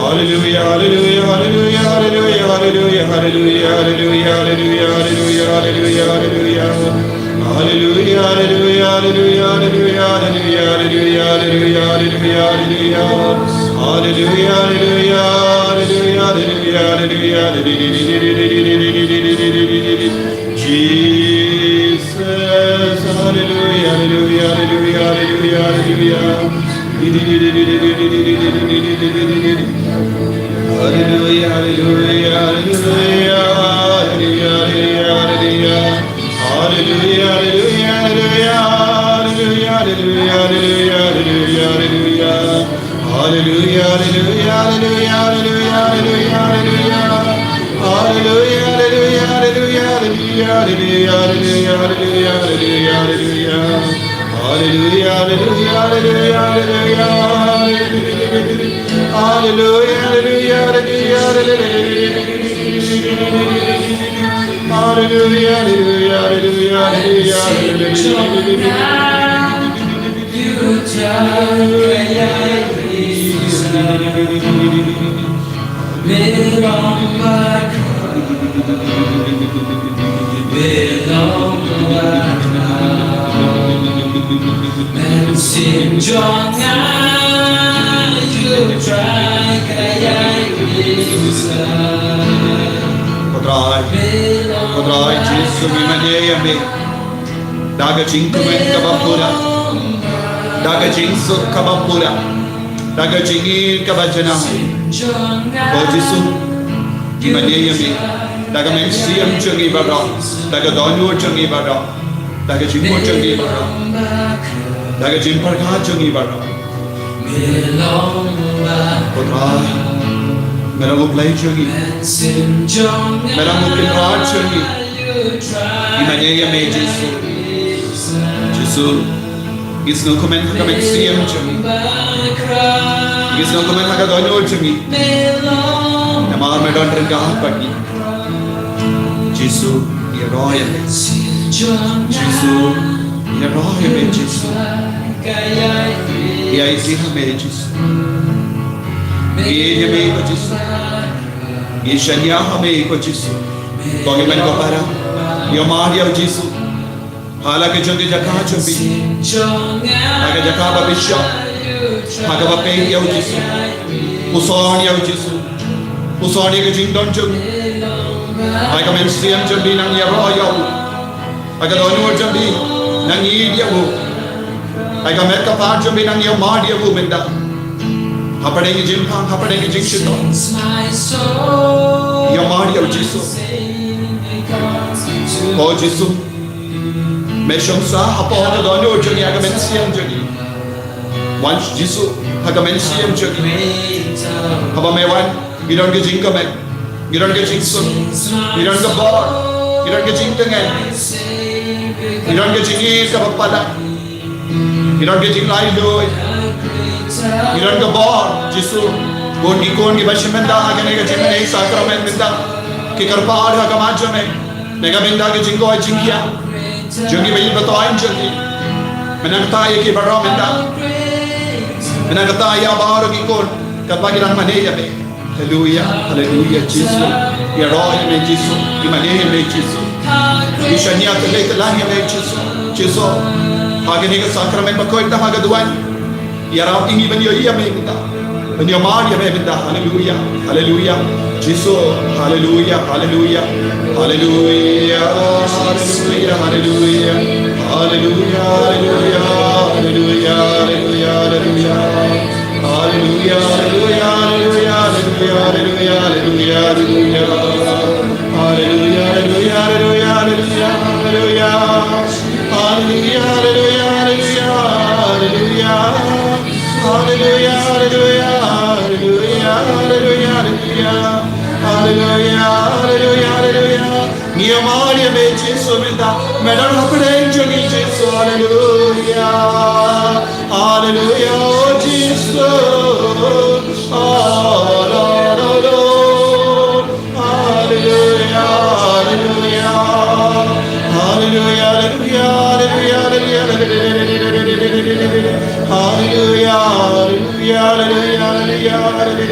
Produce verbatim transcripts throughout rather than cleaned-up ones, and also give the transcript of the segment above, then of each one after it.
Hallelujah, hallelujah, hallelujah, hallelujah, hallelujah, hallelujah, hallelujah, hallelujah, hallelujah, hallelujah, hallelujah. Hallelujah, hallelujah, hallelujah, hallelujah, hallelujah, hallelujah, hallelujah, hallelujah. Hallelujah, hallelujah, hallelujah, hallelujah, hallelujah, hallelujah. Jesus, hallelujah, hallelujah, hallelujah, hallelujah, hallelujah. Hallelujah, hallelujah, hallelujah, hallelujah, hallelujah, hallelujah. Hallelujah, hallelujah, hallelujah, hallelujah, hallelujah, hallelujah, hallelujah. Hallelujah, hallelujah, hallelujah, hallelujah, hallelujah, hallelujah. Hallelujah, hallelujah, hallelujah, hallelujah, hallelujah, hallelujah, hallelujah, hallelujah. Hallelujah, hallelujah, hallelujah, hallelujah, hallelujah. Hallelujah, hallelujah, hallelujah, hallelujah. Hallelujah, hallelujah, hallelujah, hallelujah, hallelujah. Ko Trai, ko Trai Jisu, ngi mane ïa me da ka jingkmen kaba pura, da ka jingsuk kaba pura, da ka jingïeit kaba janai. Ko Jisu, ngi mane ïa me da ka mynsiem jong ngi baroh, da ka dohnud jong ngi baroh, da ka jingmut jong ngi baroh, da ka jingpyrkhat jong ngi baroh. Ko Trai, me long U Blei jong ngi, me long U Kynrad jong ngi. Ngi mane ïa me Jisu. Jisu, ngi sngewkmen ha ka mynsiem jong ngi, ngi sngewkmen ha ka dohnud jong ngi. Namar me don ryngkat bad ngi. Jisu, ngi ïaroh ïa me. Jisu, ngi ïaroh ïa me Jisu. Ngi aiti ha me Jisu. Ngi ïeit ïa me ko Jisu. Ngi shaniah ha me ko Jisu. Ko ngi mane ko para, ngi ïamar ïa u Jisu ha la ka jong ka jaka jong phi, ha ka jaka ba phi shah, ha kaba phi ïa u Jisu. Puson ïa u Jisu. Puson ïa ka jingdon jong phi. Ai ka mynsiem jong phi nang ïaroh ïa u. Ai ka dohnud jong phi nang ïeit ïa u. Ai ka met ka phad jong phi nang ïamar ïa u mynta. Hapdeng ka jingpang, hapdeng ka jingshitom, ïamar ïa u Jisu. Ko Jisu, me shong sah hapoh ka dohnud jong ngi, ha ka mynsiem jong ngi. Wan Jisu ha ka mynsiem jong ngi. Haba me wan, ngi don ka jingkmen, ngi don ka jingsuk, ngi don ka bor, ngi don ka jingtngen, ngi don ka jingïeit kaba palat, ngi don ka jinglaitluid, ngi don ka bor Jisu. Bun ki khun kiba shim mynta ha kane ka jingmane sakramen mynta, ki kyrpad ha khmat jong me. Na ka bynta ka jingkoit jingkhiah jong ki ba ïeit ba toh aiñ jong ki. Me nang ktah ïa ki baroh mynta. Me nang ktah ïa baroh ki khun katba ki dang mane ïa me. Haleluya, haleluya Jisu. Ïaroh ïa me Jisu. Ngi mane ïa me Jisu. Ngi shaniah khublei kyrpad ïa me Jisu. Jisu, ha kane ka sakramen ba koit tam ha ka duwan, ïarap ïa ngi ban ïohi ïa me mynta, ban ïamar ïa me mynta. Haleluya, haleluya Jisu. Haleluya, haleluya, haleluya, haleluya, haleluya, haleluya, haleluya, haleluya, haleluya. Haleluya, haleluya, haleluya, haleluya, haleluya, haleluya. Haleluya, haleluya, haleluya, haleluya, haleluya. Haleluya, haleluya, haleluya, haleluya. Haleluya, haleluya, haleluya, haleluya, haleluya. Haleluya, haleluya, haleluya. Ngi ïamar ïa me Jisu mynta. Me don hapdeng jong ngi Jisu. Haleluya. Haleluya, oh Jisu. Haleluya, haleluya. Haleluya, haleluya, haleluya, haleluya. Haleluya, haleluya, haleluya, haleluya, haleluya.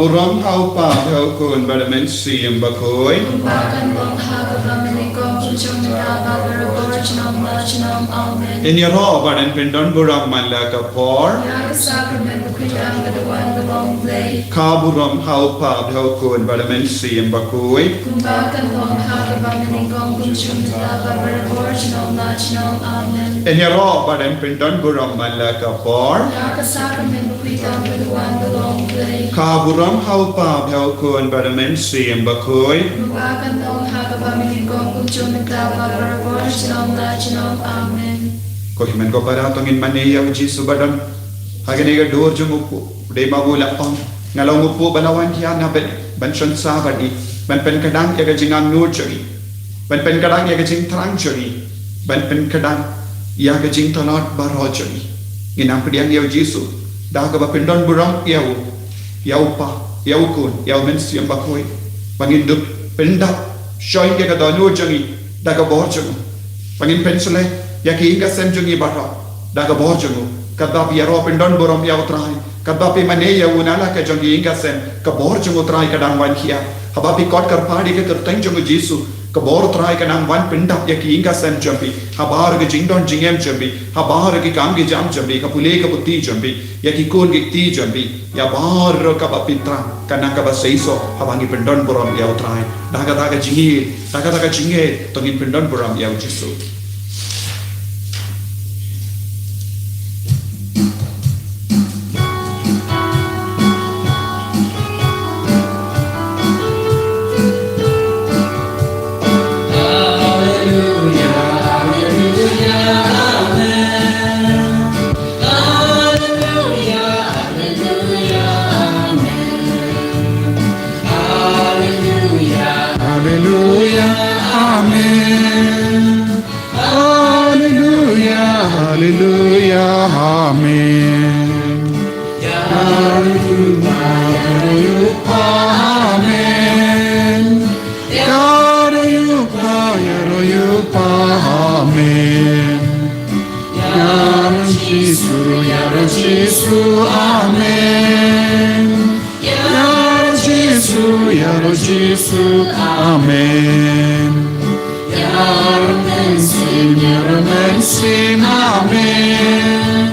burom ha u Kpa bad ha u Khun bad ha u Mynsiem Bakhuid. Kumba kan long ha kaba mynnyngkong, kum jong mynta bad barabor, junom la junom. Amen. Ngin ïaroh bad ngin pyndon burom man la ka por. Ïa ka sakramen bakhuid, tang ka duwan ka jong U Blei. Ka burom ha u Kpa bad ha u Khun bad ha u Mynsiem Bakhuid. Kumba kan long ha kaba mynnyngkong, kum jong mynta bad barabor, junom la junom. Amen. Ngin ïaroh bad ngin pyndon burom man la ka por. Ïa ka sakramen bakhuid, tang ka duwan ka jong U Blei. Ka burom ha u Kpa bad ha u Khun bad ha u Mynsiem Bakhuid. Kumba kan long ha kaba mynnyngkong, kum jong mynta bad barabor, junom la junom. Amen. Ko hynmen ko para, to ngin mane ïa u Jisu ba don ha kane ka dur jong u kpu. Dei ma u la ong, nga long u kpu ba la wan khia na bad ban shon sa bad ngi, ban pynkdang ïa ka jingangnud jong ngi, ban pynkdang ïa ka jingthrang jong ngi, ban pynkdang ïa ka jingtlot baroh jong ngi. Ngin nang pdiang ïa u Jisu da kaba pyndon burom ïa u, ïa u Kpa, ïa u Khun, ïa u Mynsiem Bakhuid. Ba ngin dup pyndap shoi ïa ka dohnud jong ngi da ka bor jong u. Ba ngin pynshlei ïa ki ïing ka sem jong ngi baroh da ka bor jong u. Katba phi ïaroh pyndon burom ïa u Trai, katba phi mane ïa u na la ka jong ki ïing ka sem, ka bor jong u Trai ka dang wan khia. Haba phi kot kyrpad ïa ka kyrteng jong u Jisu, ka bor u Trai ka nang wan pyndap ïa ki ïing ka sem jong phi, ha baroh ka jingdon jingem jong phi, ha baroh ki kam ki jam jong phi, ka pule ka puthi jong phi, ïa ki khun ki kti jong phi, ïa baroh kaba pyntrang, ka nang kaba seisoh haba ngi pyndon burom ïa u Trai. Da kata ka jingïeit, da kata ka jingïeit, to ngin pyndon burom ïa u Jisu. Hallelujah, hallelujah, amen. Hallelujah, hallelujah, amen. Hallelujah, hallelujah, amen. Hallelujah, hallelujah, amen. Ïaroh ïa u Kpa, ïaroh ïa u Kpa, amen. Ïaroh ïa u Kpa, ïaroh ïa u Kpa, amen. Ïaroh Jisu, ïaroh Jisu, amen. Ïaroh Jisu, ïaroh Jisu, amen. Ïaroh Mynsiem, ïaroh Mynsiem, amen.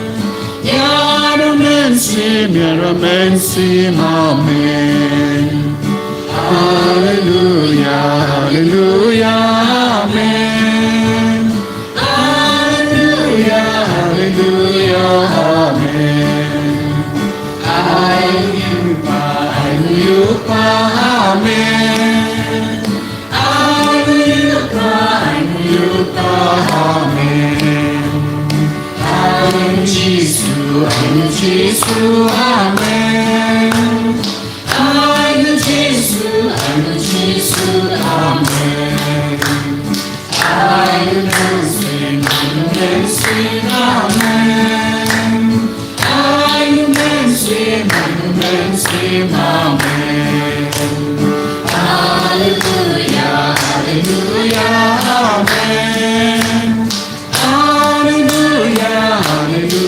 Ïaroh Mynsiem, ïaroh Mynsiem, amen. Hallelujah, hallelujah, amen. Hallelujah, hallelujah, amen. Ainguh ïa u Kpa, ainguh ïa u Kpa, amen. Ainguh ïa u Kpa, ainguh ïa u Kpa, amen. Ainguh Jisu, ainguh Jisu, amen. Ainguh Jisu, ainguh Jisu, amen. Ainguh Mynsiem, ainguh Mynsiem, amen. Ainguh Mynsiem, ainguh Mynsiem, amen. Hallelujah, hallelujah, amen. Hallelujah, hallelujah.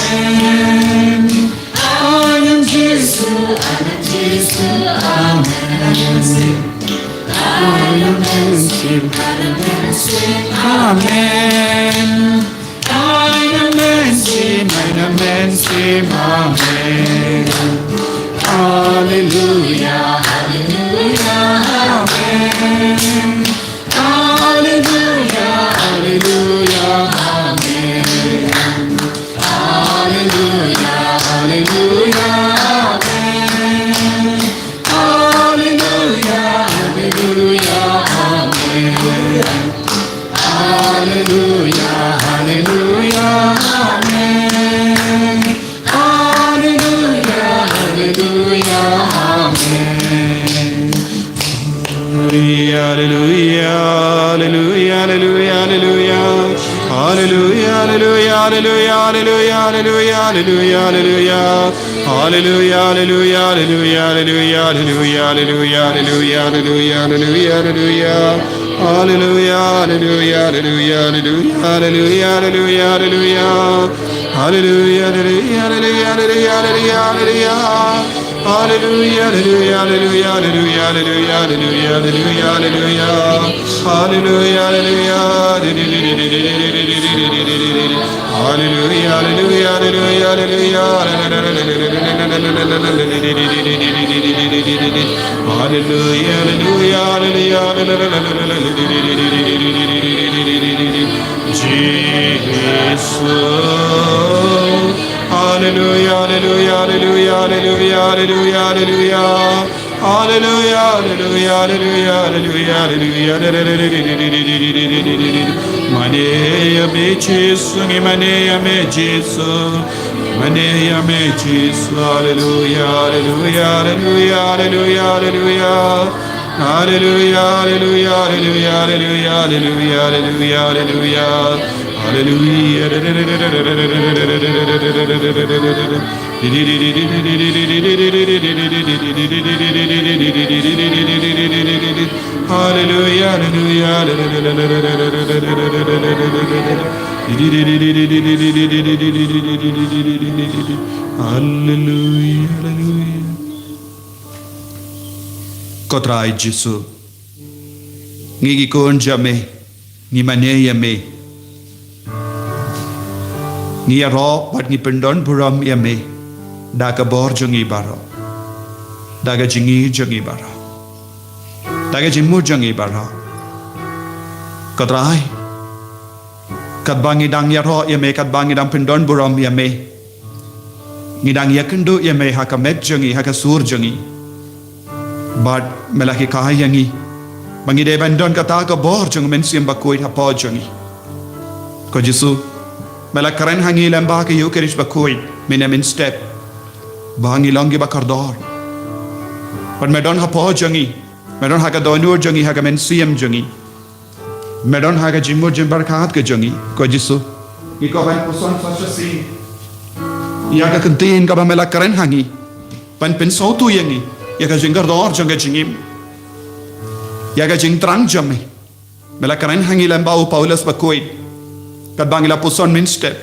Amen. Amen, Jesus, amen, Jesus, amen. Amen, amen, amen, amen. Amen, amen, amen, amen. Hallelujah, hallelujah, amen. Hallelujah, hallelujah, amen. Hallelujah, hallelujah, amen. Hallelujah, hallelujah, amen. Hallelujah, hallelujah, amen. Hallelujah, hallelujah, amen. Hallelujah, hallelujah, hallelujah, hallelujah. Hallelujah, hallelujah, hallelujah, hallelujah, hallelujah, hallelujah, hallelujah. Hallelujah, hallelujah, hallelujah, hallelujah, hallelujah, hallelujah, hallelujah, hallelujah, hallelujah, hallelujah. Hallelujah, hallelujah, hallelujah, hallelujah, hallelujah, hallelujah, hallelujah. Hallelujah, hallelujah, hallelujah, hallelujah, hallelujah. Hallelujah, hallelujah, hallelujah, hallelujah. Hallelujah, hallelujah, hallelujah, hallelujah. Hallelujah, hallelujah. Hallelujah, hallelujah, hallelujah, hallelujah, hallelujah. Hallelujah, hallelujah, hallelujah, hallelujah. Jesus. Hallelujah, hallelujah, hallelujah, hallelujah, hallelujah, hallelujah. Hallelujah, hallelujah, hallelujah, hallelujah, hallelujah. Mane ïa me Jisu, ngi mane ïa me Jisu. Mane ïa me Jisu. Hallelujah, hallelujah, hallelujah, hallelujah, hallelujah. Hallelujah, hallelujah, hallelujah, hallelujah, hallelujah, hallelujah. Hallelujah. Hallelujah, hallelujah, hallelujah. Hallelujah, hallelujah. Ko Trai Jisu, ngi ki khun jong me, ngi mane ïa me. Ngi ïaroh bad ngi pyndon burom ïa me da ka bor jong ngi baroh, da ka jingim jong ngi baroh, da ka jingmut jong ngi baroh. Ko Trai, katba ngi dang ïaroh ïa me, katba ngi dang pyndon burom ïa me, ngi dang ïakynduh ïa me ha ka met jong ngi, ha ka sur jong ngi. Bad me la hikai ïa ngi ba ngi dei ban don kata ka bor jong ka Mynsiem Bakhuid hapoh jong ngi. Ko Jisu, me la kren ha ngi lyngba ka Ïukharist Bakhuid mynne mynstep ba ngi long kiba kordor. Bad me don hapoh jong ngi, me don ha ka dohnud jong ngi, ha ka mynsiem jong ngi. Me don ha ka jingmut jingpyrkhat ka jong ngi, ko Jisu. Ngi kwah ban puson sa shisien ïa ka ktien kaba me la kren ha ngi, ban pynsngewthuh ïa ngi ïa ka jingkordor jong ka jingim, ïa ka jingthrang jong me. Me la kren ha ngi lyngba u Paulus Bakhuid, katba ngi la puson mynstep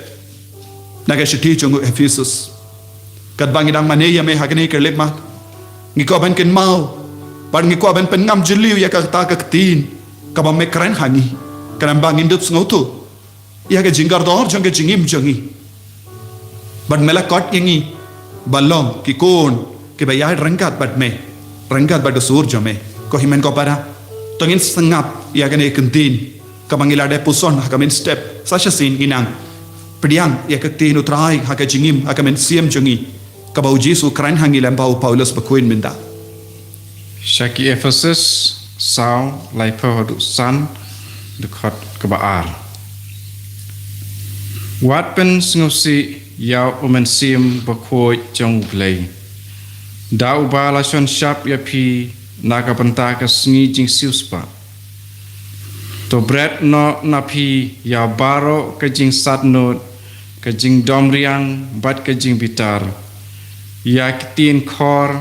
na ka shithi jong u Ephesus. Katba ngi dang mane ïa me ha kane ka khyllipmat, ngi kwah ban kynmaw bad ngi kwah ban pynngam jylliew ïa kata ka ktien kaba me kren ha ngi, khnang ba ngin dup sngewthuh ïa ka jingkordor jong ka jingim jong ngi. Bad me la khot ïa ngi ban long ki khun kiba ïaid ryngkat bad me, ryngkat bad ka sur jong me. Ko hynmen ko para, to ngin sngap ïa kane ka ktien kaba ngi la dep puson ha ka mynstep. Sa shisien ngin nang pdiang ïa ka ktien u Trai ha ka jingim, ha ka mynsiem jong ngi, kaba u Jisu u kren ha ngi lyngba u Paulus Bakhuid mynta. Sha ki Ephesus saw, laiphew haduh san, dkhot kaba ar. Wat pynsngewsih ïa u Mynsiem Bakhuid jong U Blei, da uba la shon shap ïa phi na ka bynta ka sngi jingsiewspah. To bret noh na phi ïa baroh ka jingsatnud, ka jingdom riang bad ka jingbitar, ïa ki ktien khor,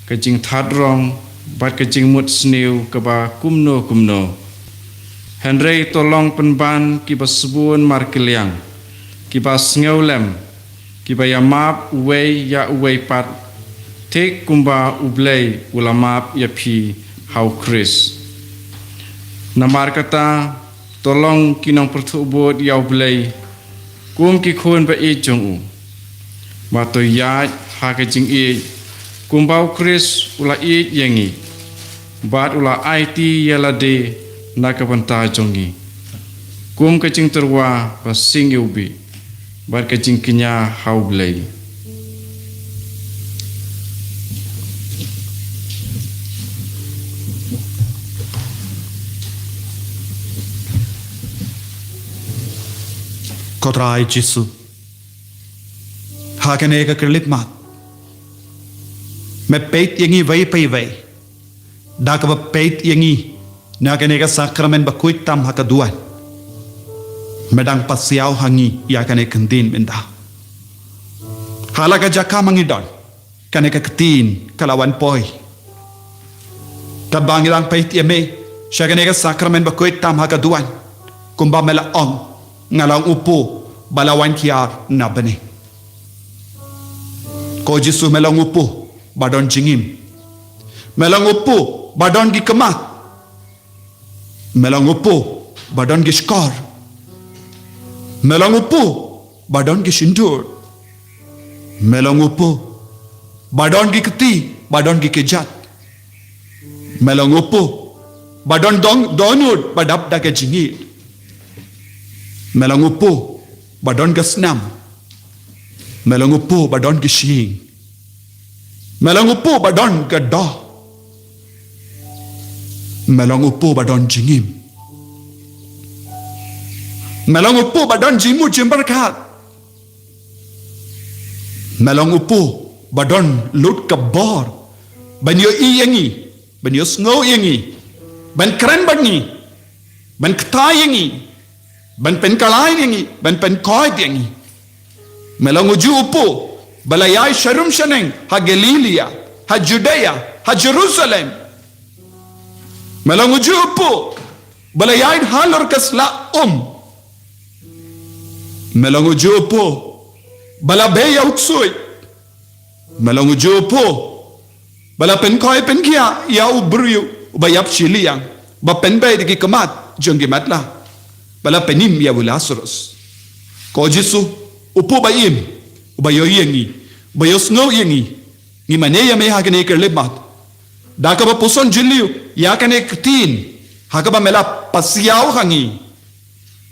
ka jingthad rong bad ka jingmut sniew kaba kumno kumno. Hynrei to long pynban kiba sbun markylliang, kiba sngewlem, kiba ïamap uwei ïa uwei pat, thik kumba U Blei u la map ïa phi ha U Khrist. Namar kata, to long ki nongpyrthuh bud ïa U Blei kum ki khun ba ïeit jong u. Bad to ïaid ha ka jingïeit kumba U Khrist u la ïeit ïa ngi, bad u la aiti ïa lade na ka bynta jong ngi, kum ka jingtyrwa ba sing ïa u bih bad ka jingkñia ha U Blei. Ko Trai Jisu, ha kane ka khyllipmat, me peit ïa ngi iwei pa iwei, da kaba peit ïa ngi na kane ka sakramen bakhuid tam ha ka duwan. Me dang pasiaw ha ngi ïa kane ka ktien mynta. Ha la ka jaka ma ngi don, kane ka ktien ka la wan poi. Katba ngi dang peit ïa me sha kane ka sakramen bakhuid tam ha ka duwan, kumba me la ong, nga long u kpu ba la wan hiar na bneng. Ko Jisu, me long u kpu ba don jingim. Me long u kpu ba don ki khmat. Me long u kpu ba don ki shkor. Me long u kpu ba don ki shyntur. Me long u kpu ba don ki kti, ba don ki kjat. Me long u kpu ba don dong, dohnud ba dap da ka jingïeit. Me long u kpu ba don ka snam. Me long u kpu ba don ki shyieng. Me long u kpu ba don ka doh. Me long u kpu ba don jingim. Me long u kpu ba don jingmut jingpyrkhat. Me long u kpu ba don lut ka bor ban ïohi ïa ngi, ban ïohsngew ïa ngi, ban kren bad ngi, ban kta ïa ngi, ban pynkylla ïa ngi, ban pynkoit ïa ngi. Me long uju u kpu ba la ïaid sharum shaneng ha Galilia, ha Judea, ha Jerusalem. Me long uju u kpu ba la ïaid halor ka sla um. Me long uju u kpu ba la bei ïa u ksuid. Me long uju u kpu ba la pynkoit pynkhiah ïa u briew uba ïap shiliang, ba pynbeit da ki khmat jong ki matlah, ba la pynim ïa u Lasarus. Ko Jisu, u kpu ba im, uba ïohi ïa ngi, uba ïohsngew ïa ngi, ngi mane ïa me ha kane ka khyllipmat da kaba puson jylliew ïa kane ka ktien, ha kaba me la pasiaw ha ngi,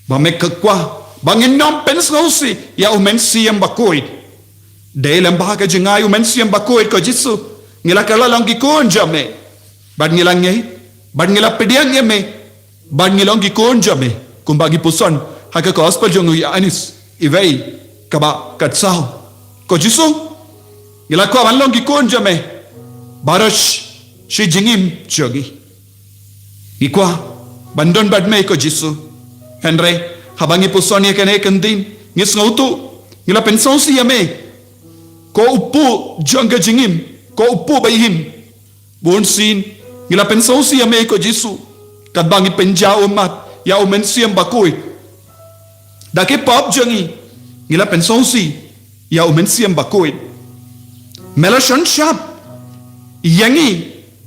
ba me kwah ba ngin nym pynsngewsih ïa u Mynsiem Bakhuid. Dei lem bad ka jingai u Mynsiem Bakhuid, ko Jisu, ngi la kylla long ki khun jong me, bad ngi la ngeit, bad ngi la pdiang ïa me, bad ngi long ki khun jong me, kumba ngi puson ha ka Gospel jong u Ïoannis, iwei, kaba khatsaw. Ko Jisu, ngi la kwah ban long ki khun jong me baroh shi jingim jong ngi. Ngi kwah ban don bad me, ko Jisu. Hynrei haba ngi puson ïa kane ka ktien, ngi sngewthuh, ngi la pynsngewsih ïa me ko u kpu jong ka jingim, ko u kpu ba im. Bunsien ngi la pynsngewsih ïa me, ko Jisu, katba ngi pynjaw ummat ïa u Mynsiem Bakhuid. Da ki pop jong ngi, ngi la pynsngewsih ïa u Mynsiem Bakhuid. Me la shon shap ïa ngi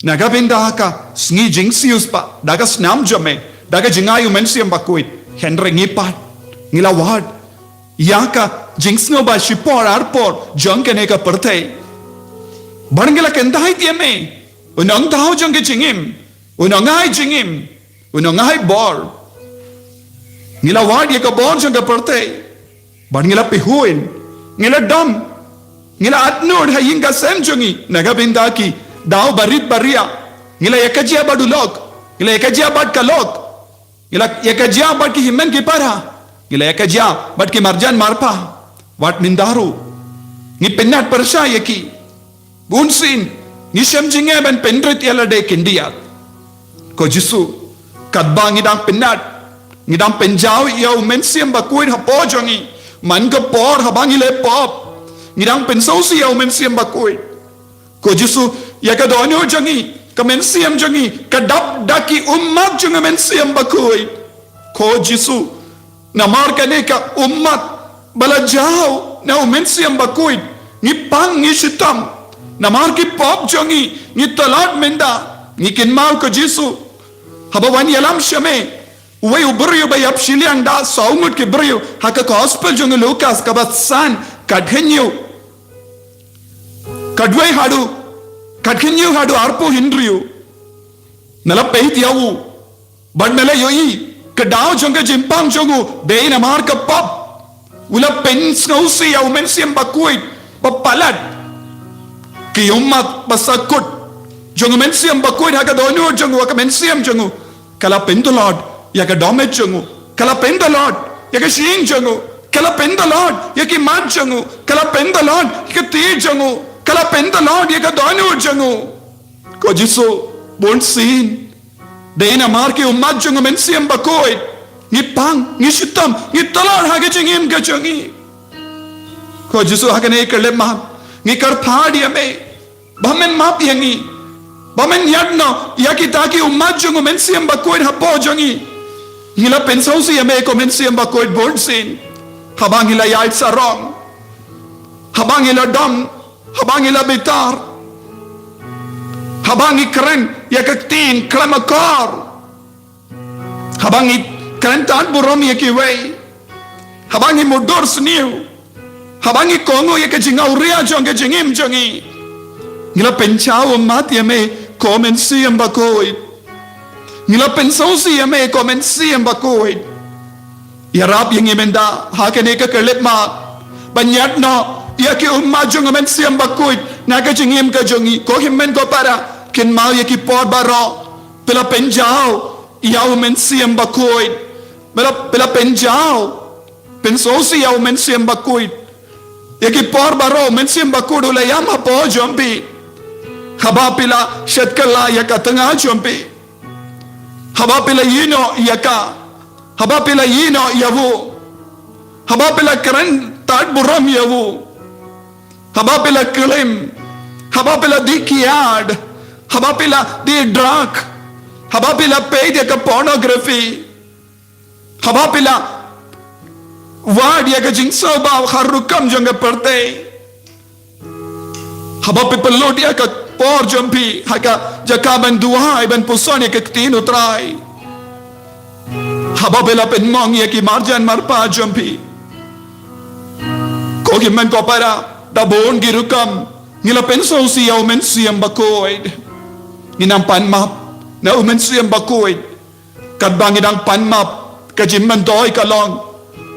na ka bynta ka sngi jingsiewspah da ka snam jong me, da ka jingai u Mynsiem Bakhuid. Hynrei ngi pat ngi la wad ïa ka jingsngewbha shipor arpor jong kane ka pyrthei. Bad ngi la kyntait ïa me, u nongthaw jong ka jingim, u nongai jingim, u nongai bor. Ngi la wad ïa ka bor jong ka pyrthei, bad ngi la pihuin, ngi la dom, ngi la atnud ha ïing ka sem jong ngi na ka bynta ki daw barit bariah. Ngi la ïa ka jia bad u lok. Ngi la ïa ka jia bad ka lok. Ngi la ïa ka jia bad ki hynmen ki para. Ngi la ïa ka jia bad ki marjan marpa. Wat myndaru. Ngi pynnat pyrshah ïa ki. Bun sien. Ngi shem jingeh ban pynrit ïa lade khyndiat. Ko Jisu. Katba ngi dang pynnat. Ngi dang pynjaw ïa u Mynsiem Bakhuid hapoh jong ngi. Man ka por haba ngi leh pop. Ngi dang pynsngewsih ïa u Mynsiem Bakhuid. Ko Jisu, ïa ka dohnud jong ngi, ka mynsiem jong ngi, ka dap da ki ummat jong u Mynsiem Bakhuid. Ko Jisu, namar kane ka ummat, ba la jaw, na u Mynsiem Bakhuid, ngi pang ngi shitom, namar ki pop jong ngi, ngi tlot mynta, ngi kynmaw ko Jisu. Haba wan ïalam sha me, uwei u briew ba ïap shiliang da saw ngut ki briew, ha ka gospel jong u Lukas kaba san, khathynñiew. Khatwei haduh, khathynñiew haduh arphew hynriew. Me la peit ïa u. Bad me la ïohi, ka daw jong ka jingpang jong u, dei namar ka pop. U la pynsngewsih ïa u Mynsiem Bakhuid, ba palat. Ki ummat ba sa kut. Jong u Mynsiem Bakhuid ha ka dohnud jong u, ha ka mynsiem jong u. Ka la pyntlot, ïa ka dohmed jong u. Ka la pyntlot, ïa ka shyieng jong u. Ka la pyntlot, ïa ki mat jong u. Ka la pyntlot, ïa ka kti jong u. Ka la pyntlot, ïa ka dohnud jong u. Ko Jisu, bun sien. Dei namar ki ummat jong u Mynsiem Bakhuid. Ngi pang, ngi shitom, ngi tlot ha ka jingim ka jong ngi. Ko Jisu ha kane ka khyllipmat. Ngi kyrpad ïa me. Ba men map ïa ngi. Ba men ïaid noh, ïa kita ki ummat jong u Mynsiem Bakhuid hapoh jong ngi. Ngi la pynsngewsih ïa me ko Mynsiem Bakhuid bun sien. Haba ngi la ïaid sarong. Haba ngi la dom, haba ngi la bitar. Haba ngi kren, ïa ka ktien, khlem akor. Haba ngi kren tad burom ïa kiwei. Haba ngi mutdur sniew. Haba ngi kohnguh ïa ka jingawria jong ka jingim jong ngi. Ngi la pynjaw ummat ïa me ko Mynsiem Bakhuid. Ngi la pynsngewsih ïa me ko Mynsiem Bakhuid. Ïarap ïa ngi mynta, ha kane ka khyllipmat. Ban ïaid noh, ïa ki ummat jong u Mynsiem Bakhuid. Na ka jingim ka jong ngi, ko hynmen ko para, kynmaw ïa ki por baroh. Phi la pynjaw, ïa u Mynsiem Bakhuid. Phi la, phi la pynjaw. Pynsngewsih ïa u Mynsiem Bakhuid. Ïa ki por baroh u Mynsiem Bakhuid u la ïam hapoh jong phi. Haba phi la shet kylla ïa ka tnga jong phi. Haba phi la ïehnoh ïa ka. Haba phi la ïehnoh ïa u. Haba phi la kren tad burom ïa u. Haba phi la klim. Haba phi la dih kiad. Haba phi la dih drug. Haba phi la peit ïa ka pornography. Haba phi la wad ïa ka jingsngewbha ha rukom jong ka pyrthei. Haba phi pynlut ïa ka por jong phi, ha ka jaka ban duwai ban puson ïa ka ktien u Trai. Haba phi la pynmong ïa ki marjan marpa jong phi. Ko hynmen ko para, da bun ki rukom, ngi la pynsngewsih ïa u Mynsiem Bakhuid. Ngin ym pan map, na u Mynsiem Bakhuid. Katba ngi dang pan map, ka jingmyntoi ka long.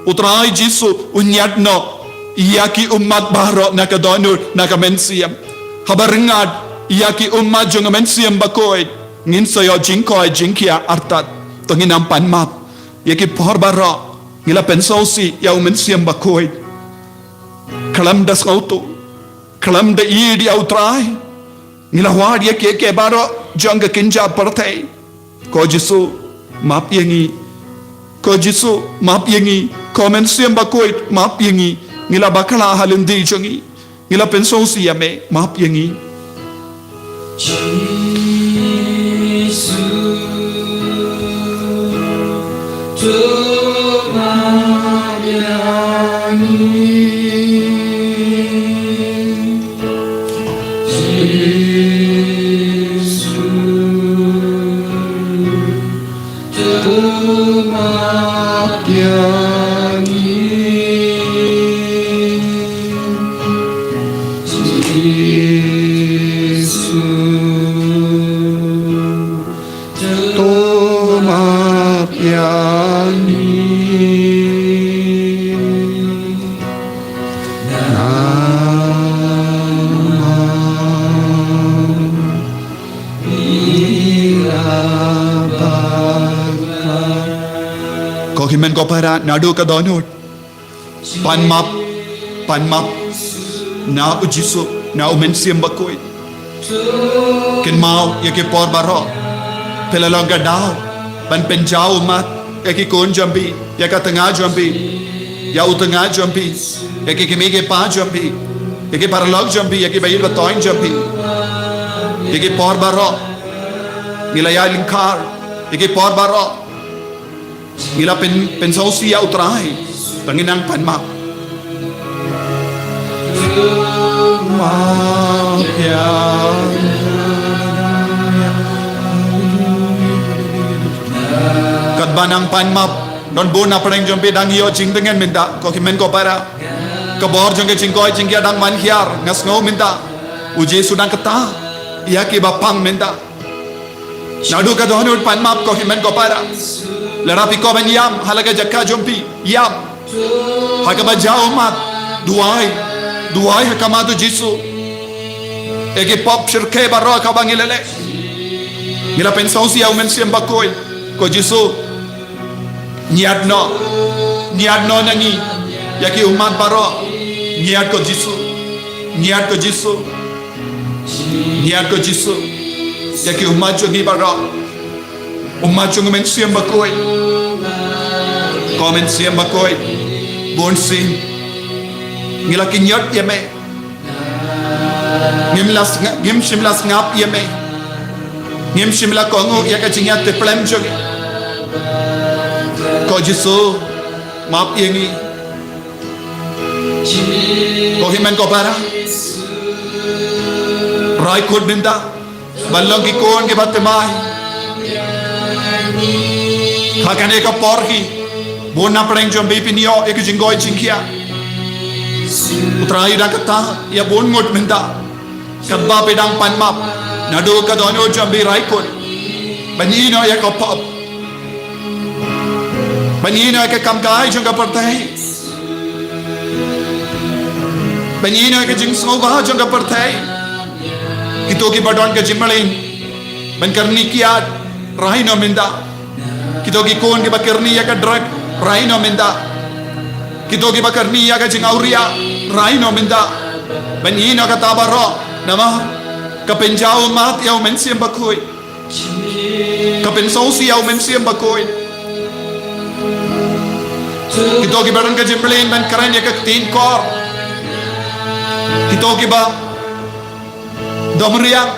U Trai Jisu, un ïaid noh, ïa ki ummat baroh na ka dohnud, na ka mynsiem. Haba rngat, ïa ki ummat jong u Mynsiem Bakhuid. Ngin sa ïoh jingkoit, jingkhiah artat. To ngin ym pan map. Ïa ki por baroh, ngi la pynsngewsih, ïa u Mynsiem Bakhuid. Khlem da sngewthuh. Khlem da ïeit ïa u Trai. Ngi la wad ïa kiei kiei baroh jong ka kynja pyrthei. Ko Jisu, map ïa ngi. Ko Jisu, map ïa ngi. Ko Mynsiem Bakhuid, map ïa ngi. Ngi la bakla ha lynti jong ngi. Ngi la pynsngewsih ïa me, map ïa ngi. Jisu, to map ïa ngi. Jisu, to map ïa ngi. Jisu, to map ïa ngi. Para naduh ka dohnud. Pan map, pan map. Na u Jisu, na u Mynsiem Bakhuid. Kynmaw ïa ki por baroh. Phi la long ka daw ban pynjaw ummat ïa ki khun jong phi, ïa ka tnga jong phi, ïa u tnga jong phi, ïa ki kmie ki kpa jong phi, ïa ki paralok jong phi, ïa ki ba ïeit ba toiñ jong phi. Ïa ki por baroh ngi la ïaid lyngkhar, ïa ki por baroh ngi la pyn, pynsngewsih ïa U Trai. Tang ngi nang pan map. Katba nang pan map, don bun na pdeng jong phi dang ïoh jingtngen mynta, ko hynmen ko para. Ka bor jong ka jingkoit jingkhiah dang man hiar, nga sngew mynta. U Jisu dang kata ïa ki ba pang mynta. Naduh ka dohnud pan map ko hynmen ko para. Lada phi kwah ban ïam ha la ka jaka jong phi, ïam. Ha kaba jaw ummat, duwai, duwai ha khmat U Jisu. Ïa ki pop shyrkhei baroh kaba ngi la leh. Ngi la pynsngewsih ïa U Mynsiem Bakhuid. Ko Jisu, ñiad noh, ñiad noh na ngi ïa ki ummat baroh. Ñiad ko Jisu, ñiad ko Jisu. Ñiad ko Jisu ïa ki ummat jong ngi baroh. Ummat jong U Mynsiem Bakhuid. Ko Mynsiem Bakhuid, bun sien ngi la kynñiot ïa me. Ngim la snga-, ngim shym la sngap ïa me. Ngim shym la kohnguh ïa ka jingïatiplem jong ngi. Ko Jisu, map ïa ngi. Ko hynmen ko para, rai kut mynta ban long ki khun kiba thymmai. Ha kane ka por hi, bun na pdeng jong phi phin ïoh ïa ka jingkoit jingkhiah. U Trai u dang kata ïa bun ngut mynta. Katba phi dang pan map, naduh ka dohnud jong phi rai kut ban ïehnoh ïa ka pop, ban ïehnoh ïa ka kam kai jong ka pyrthei, ban ïehnoh ïa ka jingsngewbha jong ka pyrthei. Kito kiba don ka jingmlien ban kyrni kiad, rai noh mynta. Kito ki khun kiba kyrni ïa ka drug, rai noh mynta. Kito kiba kyrni ïa ka jingawria, rai noh mynta. Ban ïehnoh kata baroh, namar ka pynjaw ummat ïa U Mynsiem Bakhuid. Ka pynsngewsih ïa U Mynsiem Bakhuid. Kito kiba don ka jingmlien ban kren ïa ka ktien kor. Kito kiba dom riang.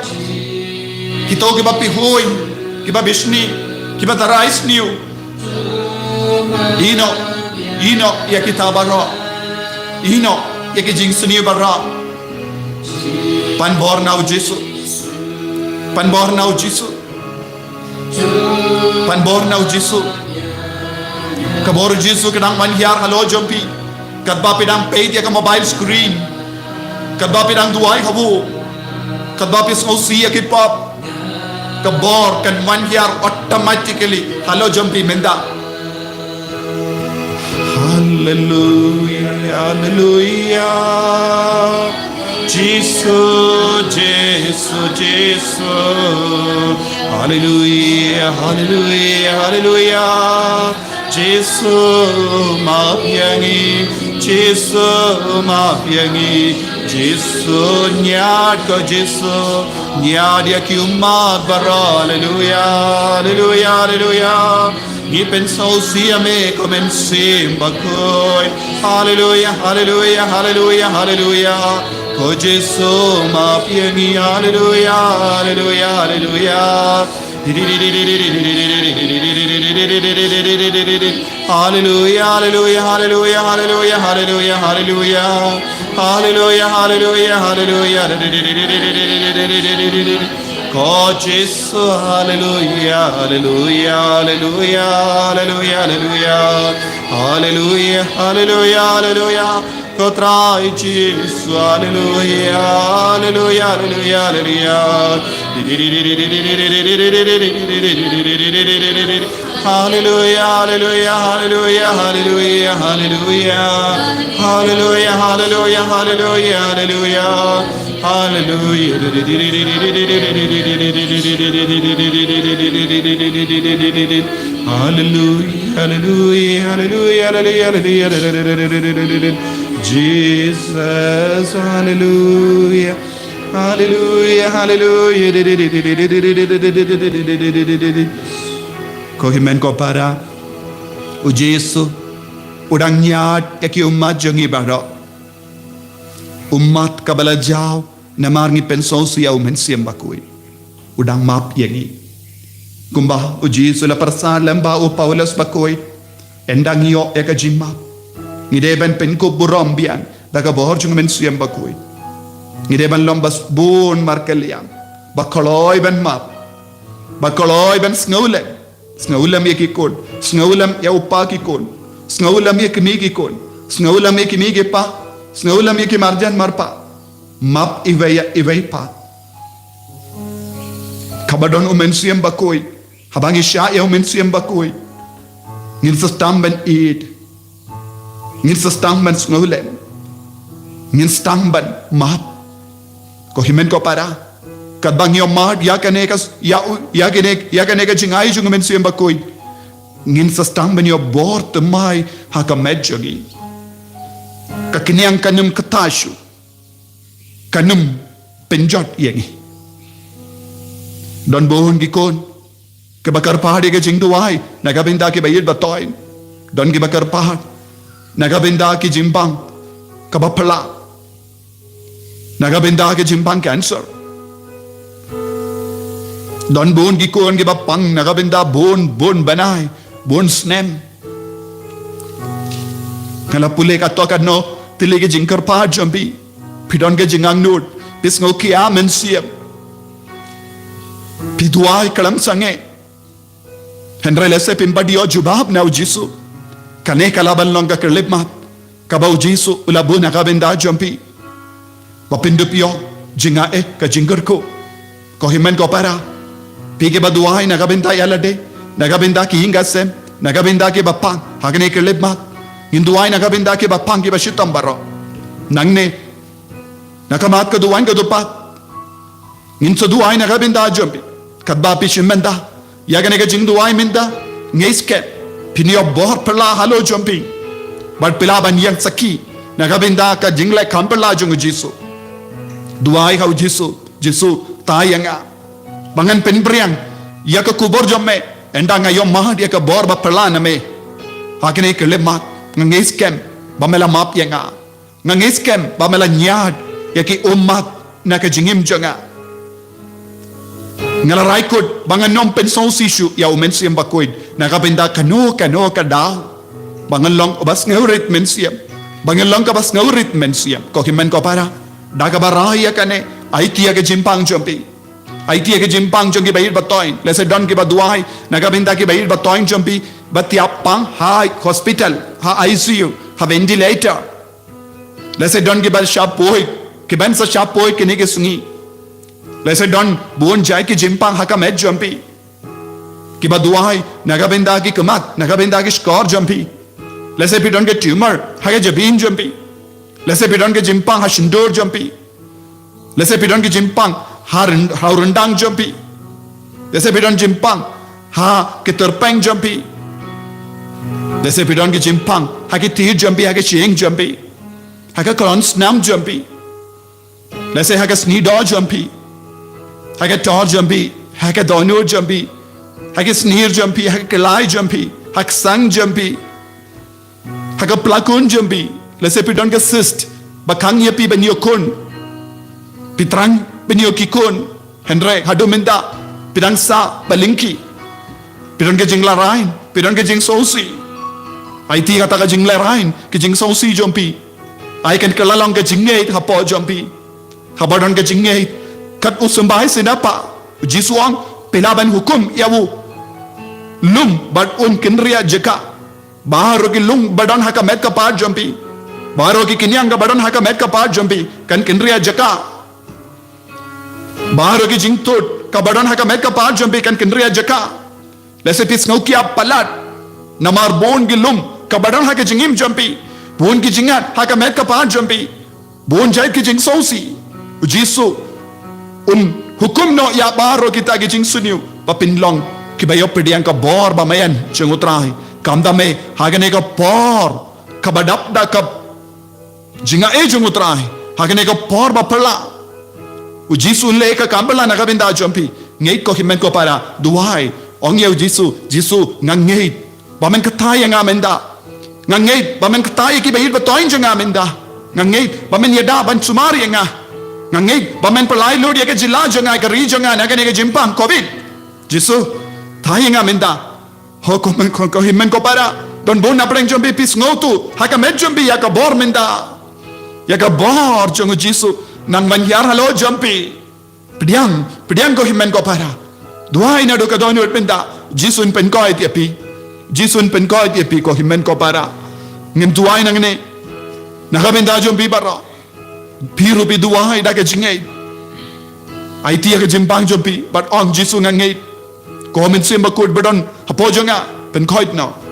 Kito kiba pihuiñ, kiba bishni, kiba tharai sniew. Ïehnoh, ïehnoh ïa kita baroh. Ïehnoh ïa ki jingsniew baroh. Pan bor na U Jisu. Pan bor na U Jisu. Pan bor na U Jisu. Ka bor U Jisu ka dang wan hiar halor jong phi. Katba phi dang peit ïa ka mobile screen. Katba phi dang duwai ha buh. Katba phi sngewsih ïa ki pop. Ka bor kan wan hiar automatically halor jong phi mynta. Haleluia, haleluia. Jisu, Jisu, Jisu. Haleluia, haleluia, haleluia. Jisu, map ïa ngi. Jisu, map ïa ngi. Jisu, ñiad ko Jisu. Ñiad ïa ki ummat baroh. Haleluia, haleluia, haleluia. Ngi pynsngewsih ïa me ko Mynsiem Bakhuid. Haleluia, haleluia, haleluia, haleluia. Ko Jisu, map ïa ngi. Haleluia, haleluia, haleluia. Haleluia, haleluia, haleluia, haleluia, haleluia, haleluia. Haleluia, haleluia, haleluia, haleluia. Ko Jisu, haleluia, haleluia, haleluia, haleluia, haleluia. Haleluia, haleluia, haleluia. Ko Trai Jisu, haleluia, haleluia, haleluia, haleluia. Haleluia, haleluia, haleluia, haleluia, haleluia, haleluia. Haleluia, haleluia, haleluia, haleluia. Haleluia. Hallelujah, hallelujah, hallelujah, hallelujah, hallelujah, hallelujah, hallelujah. Jesus, hallelujah, hallelujah, hallelujah. Ko hynmen ko para, u Jisu u dang ñiad ïa ki ummat jong ngi baroh. Ummat kaba la jaw namar ngi pynsngewsih ïa u Mynsiem Bakhuid. U dang map ïa ngi. Kumba u Jisu u la pyrsad lem bad u Paulus Bakhuid, ynda ngi ïoh ïa ka jingmap, ngi dei ban pynkup burom biang da ka bor jong u Mynsiem Bakhuid. Ngi dei ban long ba bun markylliang, ba kloi ban map, ba kloi ban sngewlem. Sngewlem ïa ki khun, sngewlem ïa u kpa ki khun, sngewlem ïa ki kmie ki khun, sngewlem ïa ki kmie ki kpa, sngewlem ïa ki marjan marpa. Map iwei ïa iwei pat. Kaba don u Mynsiem Bakhuid, haba ngi shah ïa u Mynsiem Bakhuid, ngin sa sdang ban ïeit, ngin sa sdang ban sngewlem, ngin sdang ban map. Ko hynmen ko para, katba ngi ïoh mad ïa kane ka, ïa u, ïa kane, ïa kane ka jingai jong u Mynsiem Bakhuid, ngin sa sdang ban ïoh bor thymmai ha ka met jong ngi. Ka khñiang kan ym kata shuh, kan ym pynjot ïa ngi. Don bun ki khun kiba kyrpad ïa ka jingduwai na ka bynta kiba ïeit ba toiñ. Don kiba kyrpad na ka bynta ki jingpang kaba phylla, na ka bynta ki jingpang cancer. Don bun ki khun kiba pang na ka bynta bun, bun bnai, bun snem. Nga la pule katto katno tylli ki jingkyrpad jong phi. Phi don ka jingangnud, phi sngewkhia mynsiem, phi duwai khlem sangeh. Hynrei lehse phim pat ïoh jubab na u Jisu. Kane ka lah ban long ka khyllipmat kaba u Jisu u la buh na ka bynta jong phi, ba phin dup ïoh jingaiei, ka jingkyrkhu. Ko hynmen ko para, phi kiba duwai na ka bynta ïa lade, na ka bynta ki ïing ki sem, na ka bynta kiba pang ha kane ka khyllipmat. Ngin duwai na ka bynta kiba pang, kiba shitom baroh. Nangne, na ka mat ka duwai ka dupad, ngin sa duwai na ka bynta jong phi. Katba phi shim mynta ïa kane ka jingduwai mynta, nga ngeit skhem phin ïoh bor phylla halor jong phi, bad phi lah ban ïeng sakhi na ka bynta ka jingleh kam phylla jong u Jisu. Duwai ha u Jisu, Jisu, tai ïa nga ba ngan pynphriang ïa ka khubor jong me, ynda nga ïoh mad ïa ka bor ba phylla na me. Ha kane ka khyllipmat nga ngeit skhem ba me la map ïa nga. Nga ngeit skhem ba me la ñiad ïa ki ummat na ka jingim jong nga. Nga la rai kut ba ngan ym pynsngewsih shuh ïa u Mynsiem Bakhuid na ka bynta kano kano ka daw. Ba ngan long uba sngewrit mynsiem, ba ngan long kaba sngewrit mynsiem. Ko hynmen ko para, da kaba rai ïa kane, aiti ïa ka jingpang jong phi. Aiti ïa ka jingpang jong kiba ïeit ba toiñ. Lehse don kiba duwai na ka bynta kiba ïeit ba toiñ jong phi ba thiah pang ha hospital, ha I C U, ha ventilator. Lehse don kiba shah poi, kiban sa shah poi kine ki sngi. Lehse don bun jait ki jingpang ha ka met jong phi, kiba duwai na ka bynta ki khmat, na ka bynta ki shkor jong phi. Lehse phi don ki tumor ha ka jabieng jong phi. Lehse phi don ki jingpang ha shyntur jong phi. Lehse phi don ki jingpang ha ryn-, ha u ryndang jong phi. Lehse phi don jingpang ha ki tyrpeng jong phi. Lehse phi don ki jingpang ha ki tied jong phi, ha ki shyieng jong phi, ha ka khlon snam jong phi. Lehse ha ka sngi doh jong phi, ha ka tor jong phi, ha ka dohnud jong phi, ha ki snier jong phi, ha ka khlai jong phi, ha ka sang jong phi, ha ka plakun jong phi. Lehse phi don ka cyst ba khang ïa phi ban ïoh khun. Phi thrang ban ïoh ki khun, hynrei haduh mynta phi dang sah ba lyngkhi. Phi don ka jinglehrain, phi don ka jingsngewsih. Aiti kata ka jinglehrain, ka jingsngewsih jong phi. Ai kan kylla long ka jingngeit hapoh jong phi. Haba don ka jingngeit, kat u symbai syndah pa, u Jisu u ong, phi lah ban hukum ïa u lum bad un kynriah jaka. Baroh ki lum ba don ha ka met ka phad jong phi, baroh ki khñiang kaba don ha ka met ka phad jong phi kan kynriah jaka. Baroh ki jingtud kaba don ha ka met ka phad jong phi kan kynriah jaka. Lehse phi sngewkhia palat namar bun ki lum kaba don ha ka jingim jong phi, bun ki jingngat ha ka met ka phad jong phi, bun jait ki jingsngewsih. U Jisu un hukum noh ïa baroh kita ki jingsniew ba phin long Kiba ïoh pdiang ka bor ba mei jong U Trai. Kam da mei, ha kane ka por kaba dap da ka jingai jong U Trai, ha kane ka por ba phylla, U Jisu un leh ka kam phylla na ka bynta jong phi. Ngeit ko hynmen ko para, duwai, ong ïa U Jisu, Jisu, nga ngeit ba men kata ïa nga mynta. Nga ngeit ba men kata ïa kiba ïeit ba thoiñ jong nga mynta. Nga ngeit ba men ïada ban sumar ïa nga. Nga ngeit ba men pynlait lut ïa ka jylla jong nga, ka ri jong nga na kane ka jingpang covid. Jisu, kata ïa nga mynta. Ho ko men, ko, ko hynmen ko para, don bun na pdeng jong phi, phi sngewthuh ha ka met jong phi ïa ka bor mynta, ïa ka bor jong U Jisu. Nang ban hiar halor jong phi. Pdiang, pdiang ko hynmen ko para. Duwai naduh ka dohnud mynta. Jisu un pynkoit ïa phi. Jisu un pynkoit ïa phi ko hynmen ko para. Ngin duwai nangne na ka bynta jong phi baroh. Phi ruh phi duwai da ka jingngeit. Aiti ïa ka jingpang jong phi bad ong, Jisu, nga ngeit. Ko Mynsiem Bakhuid ba don hapoh jong nga, pynkoit noh.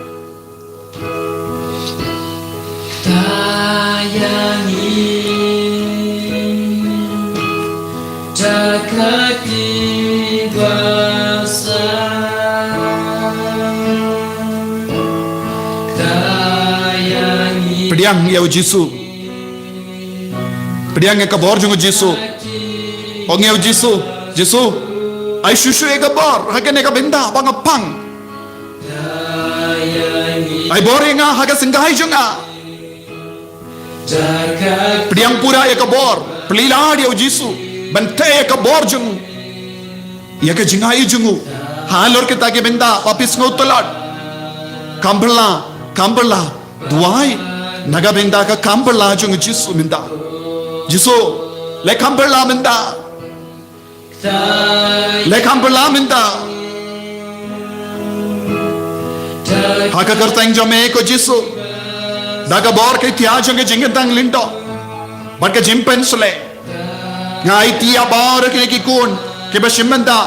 Pdiang ïa U Jisu. Pdiang ïa ka bor jong U Jisu. Ong ïa U Jisu, Jisu, ai shuh shuh ïa ka bor ha kane ka bynta ba nga pang. Ai bor ïa nga ha ka syngkai jong nga. Pdiang pura ïa ka bor. Plie lad ïa U Jisu ban teh ïa ka bor jong u, ïa ka jingai jong u halor kita ki bynta ba phi sngew tlot. Kam phylla, kam phylla. Duwai na ka bynta ka kam phylla jong U Jisu mynta. Jisu, leh kam phylla mynta. Leh kam phylla mynta. Ha ka kyrteng jong me ko Jisu, da ka bor ka ïtiar jong ka jingkyntang lyngdoh bad ka jingpynshlei, nga aiti ïa baroh kine ki khun kiba shim bynta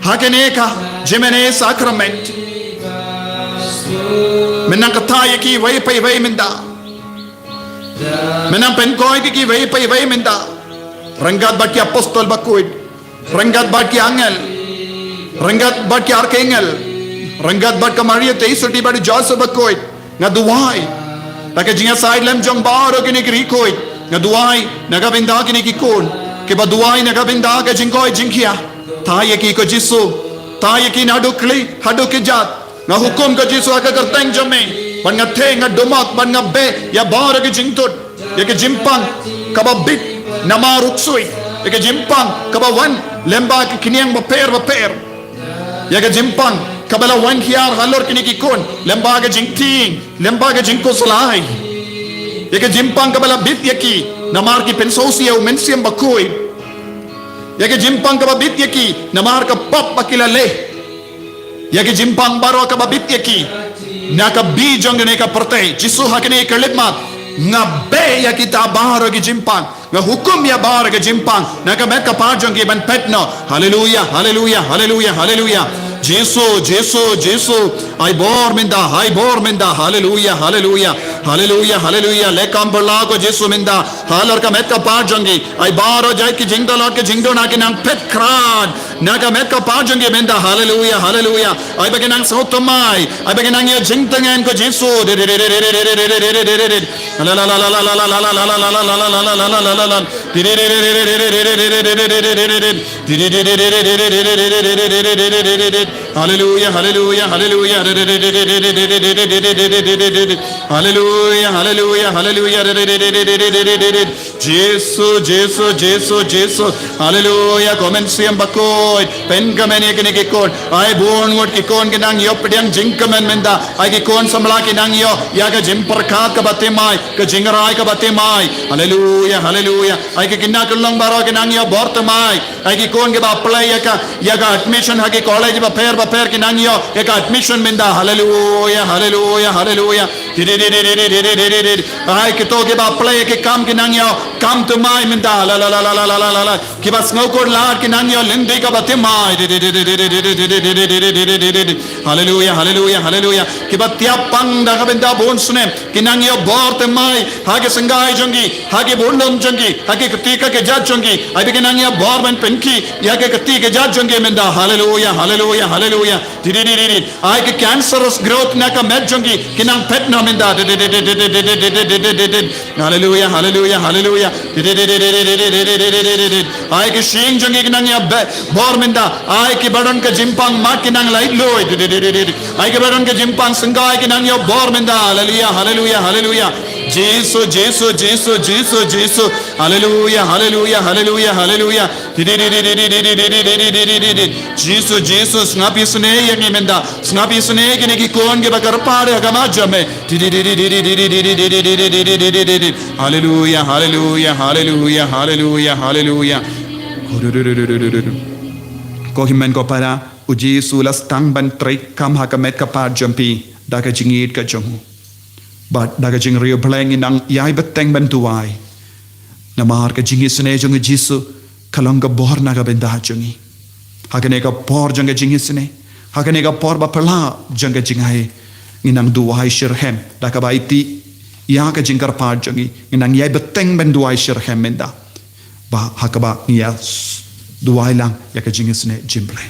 ha kane ka jingmane sakrament. Men nang kata ïa ki iwei pa iwei mynta. Men nang pynkoit ïa ki iwei pa iwei mynta. Ryngkat bad ki apostol bakhuid, ryngkat bad ki angel, ryngkat bad ki arkangel, ryngkat bad ka Maria Theisotti bad u Joseph bakhuid, nga duwai da ka jingïasaid lem jong baroh kine ki riewkhuid. Nga duwai na ka bynta kine ki khun kiba duwai na ka bynta ka jingkoit jingkhiah. Teh ïa ki ko Jisu. Teh ïa ki naduh khlieh haduh kjat. Nga hukum ko Jisu ha ka kyrteng jong me, bad nga theh, nga dumok, bad nga beh ïa baroh ka jingthut, ïa ka jingpang kaba bit namar u ksuid, ïa ka jingpang kaba wan lyngba ki khñiang bapher bapher, ïa ka jingpang kaba la wan hiar halor kine ki khun lyngba ka jingtieng, lyngba ka jingkhuslai, ïa ka jingpang kaba la bit ïa ki namar ki pynsngewsih ïa u Mynsiem Bakhuid, ïa ka jingpang kaba bit ïa ki namar ka pop ba ki la leh. Ïa ka jingpang baroh kaba bit ïa ki na ka bynta jong kane ka pyrthei. Jisu, ha kane ka khyllipmat nga beh ïa kita baroh ki jingpang. Nga hukum ïa baroh ki jingpang na ka met ka phad jong ki ban phet noh. Haleluia, haleluia, haleluia, haleluia. Jisu, Jisu, Jisu. Ai bor mynta, ai bor mynta. Haleluia, haleluia, haleluia, haleluia. Leh kam phylla ko Jisu mynta halor ka met ka phad jong ki. Ai baroh jait ki jingtlot ki jingduna ki nang phet khrat na ka met ka phad jong ki mynta. Haleluia, haleluia. Ai ba ki nang sngewthuh mai, ai ba ki nang ïoh jingtngen ko Jisu. Haleluia, haleluia, haleluia. Haleluia, haleluia, haleluia. Jisu, Jisu, Jisu, Jisu. Haleluia, ko Mynsiem Bakhuid. Pynkmen ïa kine ki khun. Ai bun ngut ki khun ki nang ïoh pdiang jingkmen mynta. Ai ki khun samla ki nang ïoh ïa ka jingpyrkhat kaba thymmai, ka jingrai kaba thymmai. Haleluia, haleluia. Ai ki khynnah ki long baroh ki nang ïoh bor thymmai. Ai ki khun kiba apply ïa ka, ïa ka admission ha ki college bapher bapher ki nang ïoh ïa ka admission mynta. Haleluia, haleluia, haleluia. Ai kito kiba plie ki kam ki nang ïoh kam thymmai mynta. La la la la la la la la la. Kiba sngewkordor lad ki nang ïoh lynti kaba thymmai. Haleluya, haleluya, haleluya. Kiba tiap pang da ka bynta bun snem ki nang ïoh bor thymmai ha ki syngkai jong ki, ha ki burlong jong ki, ha ki kti ka ki jait jong ki. Ai ba ki nang ïoh bor ban pynkiew ïa ki kti ki jait jong ki mynta. Haleluya, haleluya, haleluya. Di di di di di. Ai ki cancerous growth na ka met jong ki ki nang phet noh mynta. Di di di di di di di di di di di di. Haleluya, haleluya, haleluya. Di di di di di di di di di di di di di. Ai ki shyieng jong ki ki nang ïoh bor mynta. Ai kiba don ka jingpang mat ki nang lait luid. Di di di di di di. Ai kiba don ka jingpang syngkai ki nang ïoh bor mynta. Haleluya, haleluya, haleluya. Jisu, Jisu, Jisu, Jisu, Jisu. Haleluya, haleluya, haleluya, haleluya. Di di di di di di di di di di di di di di. Jisu, Jisu, sngap isynei ïa ngi mynta. Sngap isynei ïa kine ki khun kiba kyrpad ïa ka khmat jong me. Di di di di di di di di di di di di di di di di di. Haleluya, haleluya, haleluya, haleluya, haleluya. Ko hynmen ko para, u Jisu u la sdang ban trei kam ha ka met ka phad jong phi da ka jingïeit ka jong u. Bad da ka jingriewblei ngi nang ïai bteng ban duwai. Namar ka jingisynei jong u Jisu ka long ka bor na ka bynta jong ngi. Ha kane ka por jong ka jingisynei, ha kane ka por ba phylla jong ka jingai, ngi nang duwai shitrhem da kaba ïeit ïa ka jingkyrpad jong ngi. Ngi nang ïai bteng ban duwai shitrhem mynta. Ba ha kaba ngi ïa s-, duwai lang ïa ka jingisynei jong U Blei.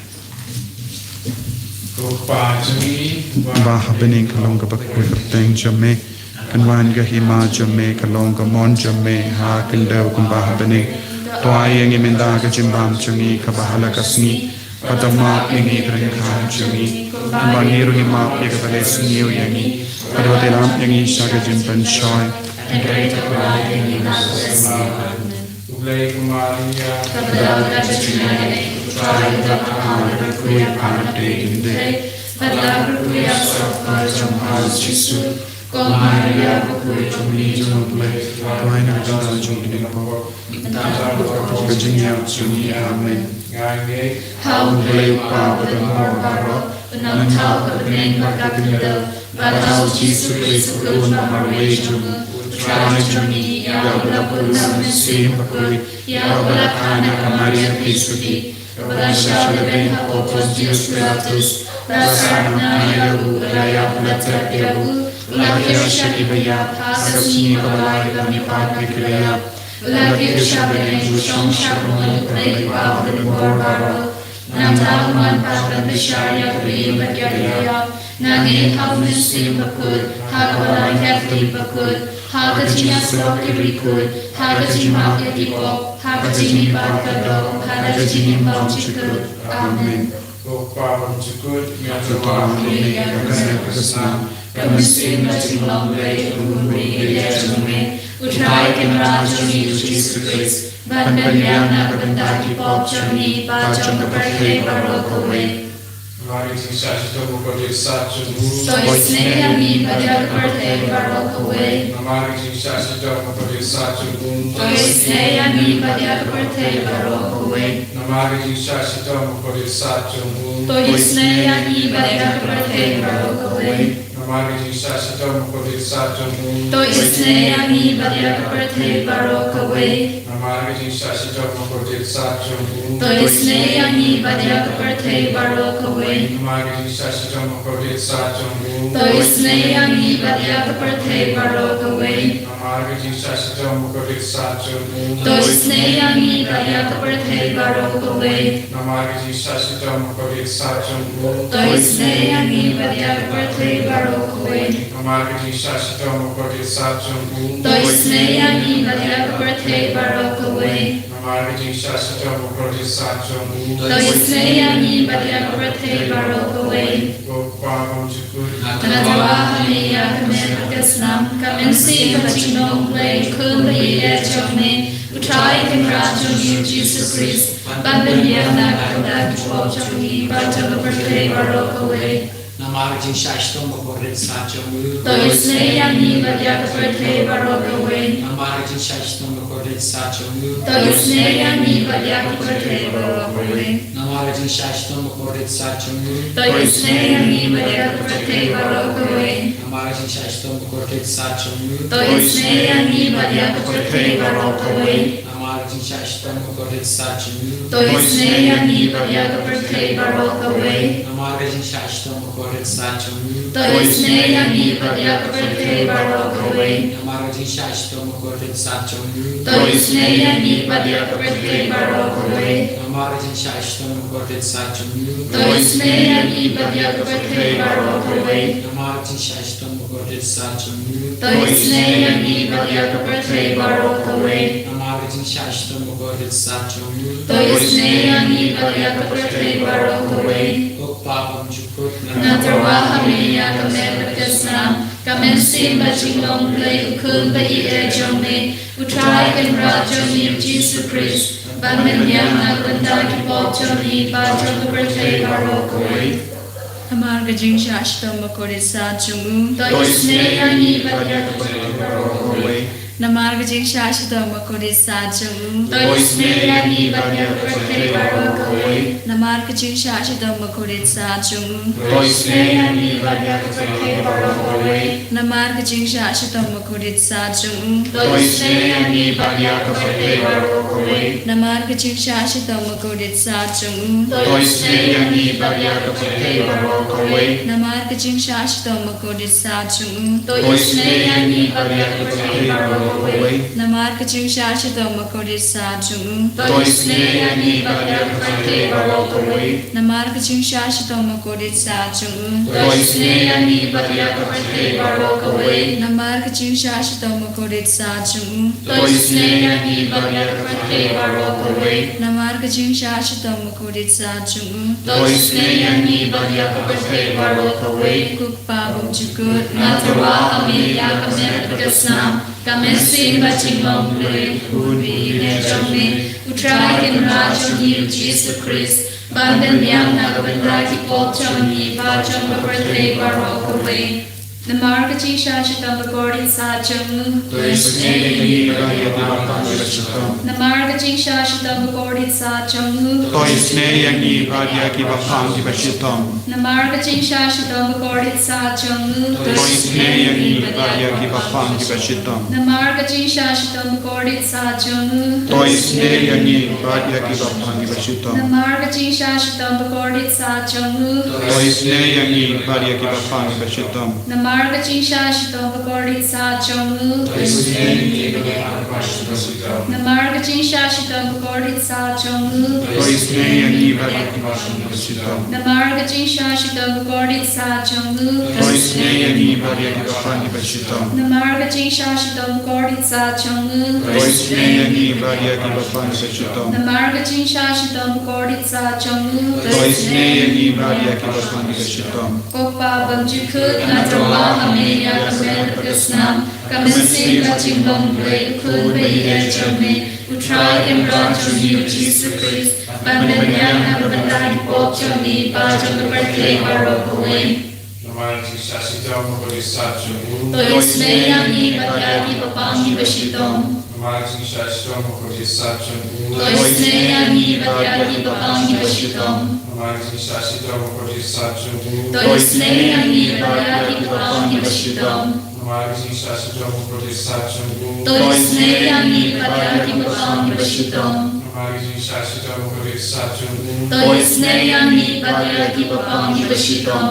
Ko Kpa jong ngi ba ha bneng, ka long ka bakhuid ka kyrteng jong me. Kan wan ka hima jong me, ka long ka mon jong me ha khyndew kumba ha bneng. To ai ïa ngi mynta ka jingbam jong ngi kaba ha la ka sngi. Bad to map ïa ngi ka ryngkat jong ngi, kumba ngi ruh ngi map ïa kiba la sniew ïa ngi. Bad wat ïalam ïa ngi sha ka jingpynshoi. Hynrei to pynlait ïa ngi na ka bymman. U Blei, ko Maria, kaba don ka jingïeit, U Trai u don ha phi, bakhuid ïa phi ha khyndew, bad la bakhuid ïa u soh jong pha u Jisu. Ko Maria, bakhuid jong ngi, jong U Blei, duwai na ka bynta jong ngi ki dukha, mynta bad ha ka por ka jingïap jong ngi. Amen. Ngi ai ha U Blei U Kpa uba don bor baroh, U Nongthaw ka bneng bad ka khyndew, bad ha U Jisu Khrist U Khun ba marwei jong U Trai jong ngi, ïa uba la pun na u Mynsiem Bakhuid, ïa uba la kha na ka Maria Theisotti, uba la shah lehbeiñ ha u Pontius Pilatus, la sahnarphna ïa u, la ïap, la tep ïa u, la kiew sha kiba ïap, ha ka sngi kaba lai la mihpat na kiba ïap, la kiew sha bneng, u shong sha ka mut U Blei U Kpa uba don bor baroh. Nangta u wan pat ban bishar ïa ka ri bad ïa kiba ïap. Ngi ngeit ha U Mynsiem Bakhuid, ha ka Balang Katholik bakhuid, ha ka jingïasyllok ki riewkhuid, ha ka jingmap ïa ki pop, ha ka jingmihpat ka doh, ha ka jingim bymjukut. Amen. Ko Kpa bymjukut, ngi tharai ïa ka kmen ka snam, ka mynsiem, ka jinglong Blei, ka bymjukut ïa jong me, U Trai Kynrad jong ngi U Jisu Khrist, ban pynbiang na ka bynta ki pop jong ngi bad jong ka pyrthei baroh kawei. Namar ka jingshah shitom bakordit sat jong u, to isynei ïa ngi bad ïa ka pyrthei baroh kawei. Namar ka jingshah shitom bakordit sat jong u, to isynei ïa ngi bad ïa ka pyrthei baroh kawei. Namar ka jingshah shitom bakordit sat jong u, to isynei ïa ngi bad ïa ka pyrthei baroh kawei. Namar ka jingshah shitom bakordit sat jong u, to isynei ïa ngi bad ïa ka pyrthei baroh kawei. Namar ka jingshah shitom bakordit sat jong u, to isynei ïa ngi bad ïa ka pyrthei baroh kawei. Namar ka jingshah shitom bakordit sat jong u, to isynei ïa ngi bad ïa ka pyrthei baroh kawei. Namar ka jingshah shitom bakordit sat jong u, to isynei ïa ngi bad ïa ka pyrthei baroh kawei. Namar ka jingshah shitom bakordit sat jong u, to isynei ïa ngi bad ïa ka pyrthei baroh kawei. Namar ka jingshah shitom bakordit sat jong u, to isynei ïa ngi bad ïa ka pyrthei baroh kawei. Namar ka jingshah shitom bakordit sat jong u, to isynei ïa ngi bad ïa ka pyrthei baroh kawei. Ko Kpa bymjukut, nga dawa ha me ïa ka kmen ka snam, ka mynsiem, ka jinglong Blei, U Khun ba ïeit jong me, U Trai Kynrad jong ngi U Jisu Khrist, ban pynbiang na ka bynta ki pop jong ngi bad jong ka pyrthei baroh kawei. Namar ka jingshah shitom bakordit sat jong u, to isynei ïa ngi bad ïa ka pyrthei baroh kawei. Namar ka jingshah shitom bakordit sat jong u. To isynei ïa ngi bad ïa ka pyrthei baroh kawei. Namar ka jingshah shitom bakordit sat jong u. To isynei ïa ngi bad ïa ka pyrthei baroh kawei. Namar ka jingshah shitom bakordit sat jong u. To isynei ïa ngi bad ïa ka pyrthei baroh kawei. Namar ka jingshah shitom bakordit sat jong u. To isynei ïa ngi bad ïa ka pyrthei baroh kawei. Namar ka jingshah shitom bakordit sat jong u. To isynei ïa ngi bad ïa ka pyrthei baroh kawei. Namar ka jingshah shitom bakordit sat jong u. To isynei ïa ngi bad ïa ka pyrthei baroh kawei. Namar ka jingshah shitom bakordit sat jong u. To isynei ïa ngi bad ïa ka pyrthei baroh kawei. Namar ka jingshah shitom bakordit sat jong u. To isynei ïa ngi bad ïa ka pyrthei baroh kawei. Namar ka jingshah shitom bakordit sat jong u. To isynei ïa ngi bad ïa ka pyrthei baroh kawei. Ko Kpa bymjukut, nga tyrwa ha me ïa ka met bad ka snam, ka mynsiem bad jinglong Blei u Khun ba ïeit jong me, U Trai Kynrad jong ngi U Jisu Khrist, ban pynbiang na ka bynta ki pop jong ngi bad jong ka pyrthei baroh kawei. Namar ka jingshah shitom bakordit sat jong u. To isynei ïa ngi bad ïa ka pyrthei baroh kawei. Namar ka jingshah shitom bakordit sat jong u. To isynei ïa ngi bad ïa ka pyrthei baroh kawei. Namar ka jingshah shitom bakordit sat jong u. To isynei ïa ngi bad ïa ka pyrthei baroh kawei. Namar ka jingshah shitom bakordit sat jong u. To isynei ïa ngi bad ïa ka pyrthei baroh kawei. Namar ka jingshah shitom bakordit sat jong u. To isynei ïa ngi bad ïa ka pyrthei baroh kawei. Namar ka jingshah shitom bakordit sat jong u. To isynei ïa ngi bad ïa ka pyrthei baroh kawei. Namar ka jingshah shitom bakordit sat jong u. To isynei ïa ngi bad ïa ka pyrthei baroh kawei. Namar ka jingshah shitom bakordit sat jong u. To isynei ïa ngi bad ïa ka pyrthei baroh kawei. Namar ka jingshah shitom bakordit sat jong u. To isynei ïa ngi bad ïa ka pyrthei baroh kawei. Namar ka jingshah shitom bakordit sat jong u. To isynei ïa ngi bad ïa ka pyrthei baroh kawei. Ko Kpa bymjukut, nga tyrwa ha me ïa ka met bad ka snam, ka mynsiem bad jinglong Blei U Khun ba ïeit jong me, U Trai Kynrad jong ngi U Jisu Khrist, ban pynbiang na ka bynta ki pop jong ngi bad jong ka pyrthei baroh kawei. Namar ka jingshah shitom bakordit sat jong u. To isynei ïa ngi bad ïa kiba pang kiba shitom. Namar ka jingshah shitom bakordit sat jong u. To isynei ïa ngi bad ïa kiba pang kiba shitom. Namar ka jingshah shitom bakordit sat jong u. To isynei ïa ngi bad ïa kiba pang kiba shitom. Namar ka jingshah shitom bakordit sat jong u. To isynei ïa ngi bad ïa kiba pang kiba shitom. Namar ka jingshah shitom bakordit sat jong u. To isynei ïa ngi bad ïa kiba pang kiba shitom. Namar ka jingshah shitom bakordit sat jong u. To isynei ïa ngi bad ïa kiba pang kiba shitom. Namar ka jingshah shitom bakordit sat jong u. To isynei ïa ngi bad ïa kiba pang kiba shitom. Namar ka jingshah shitom bakordit sat jong u. To isynei ïa ngi bad ïa kiba pang kiba shitom. Namar ka jingshah shitom bakordit sat jong u. To isynei ïa ngi bad ïa kiba pang kiba shitom. Namar ka jingshah shitom bakordit sat jong u. To isynei ïa ngi bad ïa kiba pang kiba shitom. Ko Kpa bymjukut, nga tyrwa ha me ïa ka met bad ka snam, ka mynsiem bad jinglong Blei U Khun ba ïeit jong me, U Trai Kynrad jong ngi U Jisu Khrist, ban pynbiang na ka bynta ki pop jong ngi bad jong ka pyrthei baroh kawei. Namar ka jingshah shitom bakordit sat jong u. To isynei ïa ngi bad ïa kiba pang kiba shitom. Namar ka jingshah shitom bakordit sat jong u. To isynei ïa ngi bad ïa kiba pang kiba shitom. Namar ka jingshah shitom bakordit sat jong u. To isynei ïa ngi bad ïa kiba pang kiba shitom. Namar ka jingshah shitom bakordit sat jong u. To isynei ïa ngi bad ïa kiba pang kiba shitom. Namar ka jingshah shitom bakordit sat jong u. To isynei ïa ngi bad ïa kiba pang kiba shitom.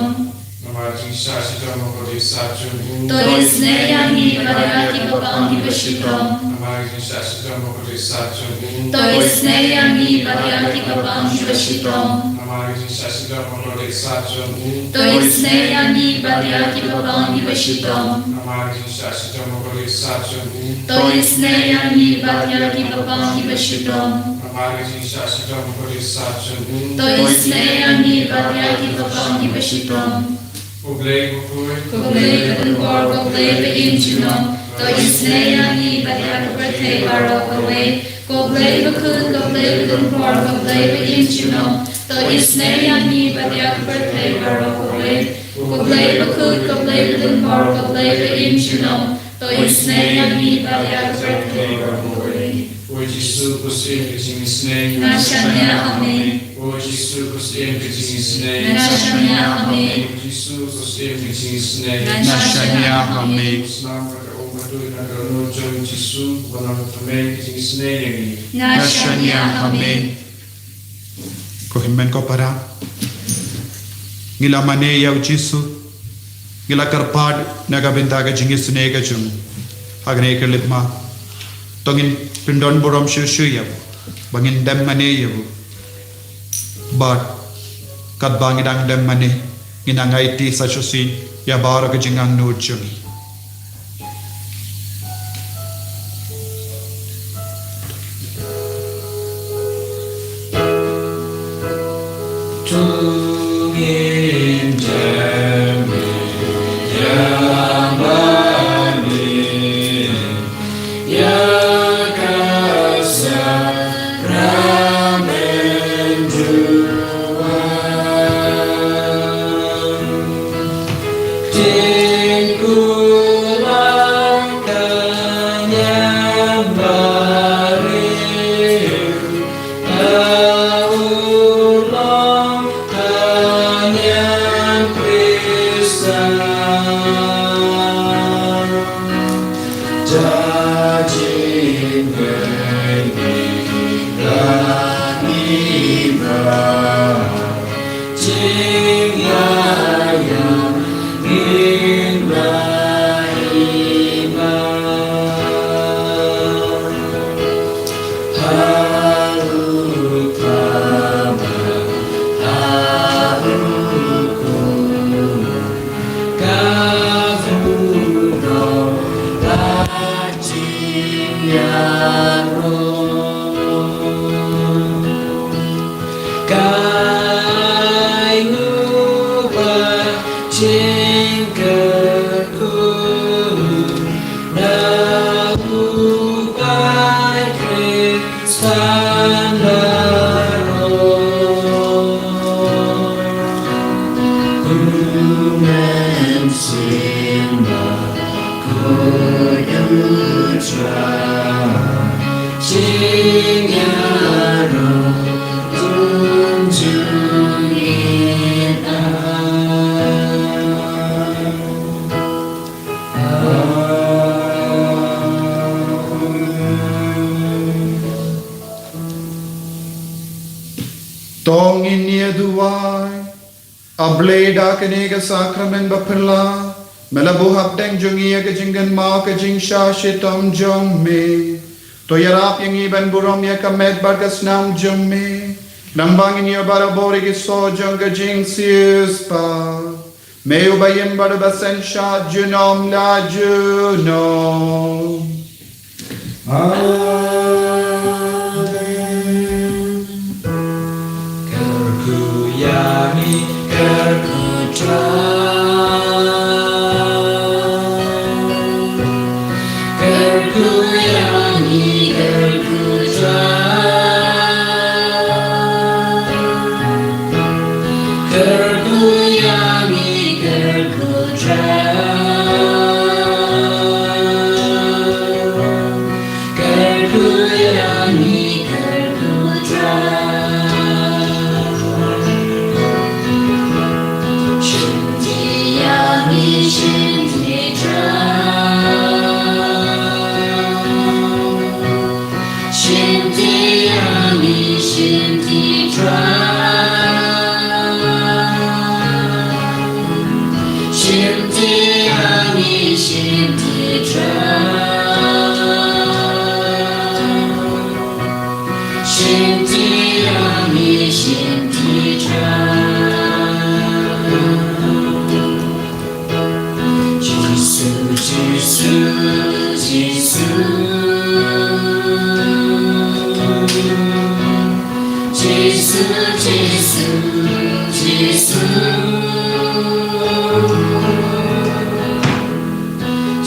Namar ka jingshah shitom bakordit sat jong u. To isynei ïa ngi bad ïa kiba pang kiba shitom. Namar ka jingshah shitom bakordit sat jong u. To isynei ïa ngi bad ïa kiba pang kiba shitom. Namar ka jingshah shitom bakordit sat jong u. To isynei ïa ngi bad ïa kiba pang kiba shitom. Namar ka jingshah shitom bakordit sat jong u. To isynei ïa ngi bad ïa kiba pang kiba shitom. Namar ka jingshah shitom bakordit sat jong u. To isynei ïa ngi bad ïa kiba pang kiba shitom. Ko Blei bakhuid, ko Blei badonbor, ko Blei ba im junom, to isynei ïa ngi bad ïa ka pyrthei baroh kawei. Ko Blei bakhuid, ko Blei badonbor, ko Blei ba im junom, to isynei ïa ngi bad ïa ka pyrthei baroh kawei. Ko Blei bakhuid, ko Blei badonbor, ko Blei ba im junom, To isynei ïa ngi bad ïa ka kyrteng ka buhrieh. O Jisu, khuslai ka jingisynei. Nga shaniah ha me. O Jisu, khuslai ka jingisynei. Nga shaniah ha me. O Jisu, khuslai ka jingisynei. Nga shaniah ha me. Snam ka um ka tuid na ka rngut jong Jisu, ba nang thymmei ka jingisynei ïa ngi. Nga shaniah ha me. Ko hynmen ko para, ngi la mane ïa u Jisu, ngi la kyrpad na ka bynta ka jingisynei ka jong u. Ha kane ka lip ma, to ngin pyndon burom shuh shuh ïa u, ba ngin dem mane ïa u. Bad katba ngi dang dem mane, ngin nang aiti sa shisien ïa baroh ka jingangnud jong ngi. To ngin ïa duwai. A Blei, da kane ka sakramen baphylla, me la buh hapdeng jong ngi ïa ka jingkynmaw ka jingshah shitom jong me. To ïarap ïa ngi ban burom ïa ka met bad ka snam jong me, naba ngin ïoh barabor ïa ki soh jong ka jingsiewspah. Me uba im bad uba synshar junom la junom. Amen. Kyrkhu ïa ngi, kyrkhu Trai. Kyrkhu ïa ngi, kyrkhu Trai. Kyrkhu ïa ngi, kyrkhu Trai. Kyrkhu ïa ngi, kyrkhu Trai. Shim ti ïa ngi, shim ti Trai. Shim ti ïa ngi, shim ti Trai. Shim ti ïa ngi, shim ti Trai. Shim ti ïa ngi, shim ti Trai. Jisu, Jisu, Jisu. Jisu, Jisu, Jisu.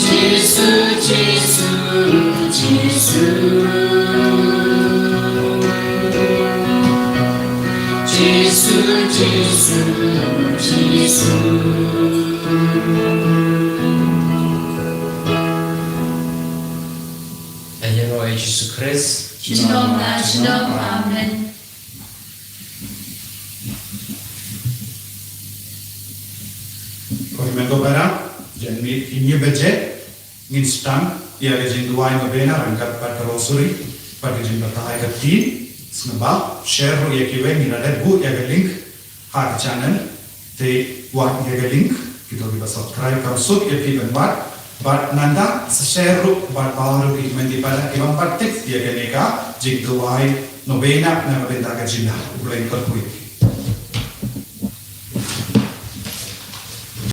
Jisu, Jisu, Jisu. Jisu, Jisu, Jisu. Ïa Jisu Khrist. Junom la junom. Amen. Ko hynmen ko para, jan miet hynñiew baje ngin sdang ïa ka jingduwai novena ryngkat bad ka rosary bad ka jingbatai ka ktien. Sngewbha share ruh ïa kiwei, ngi la dep buh ïa ka link ha ka channel. Te wad ïa ka link, kito kiba subscribe kam suk ïa ki ban wad. Bad nangta sa share ruh bad baroh ki hynmen ki para ki bym pat tip ïa kane ka jingduwai novena na ka bynta ka jingim. U Blei un kyrkhu ïa phi.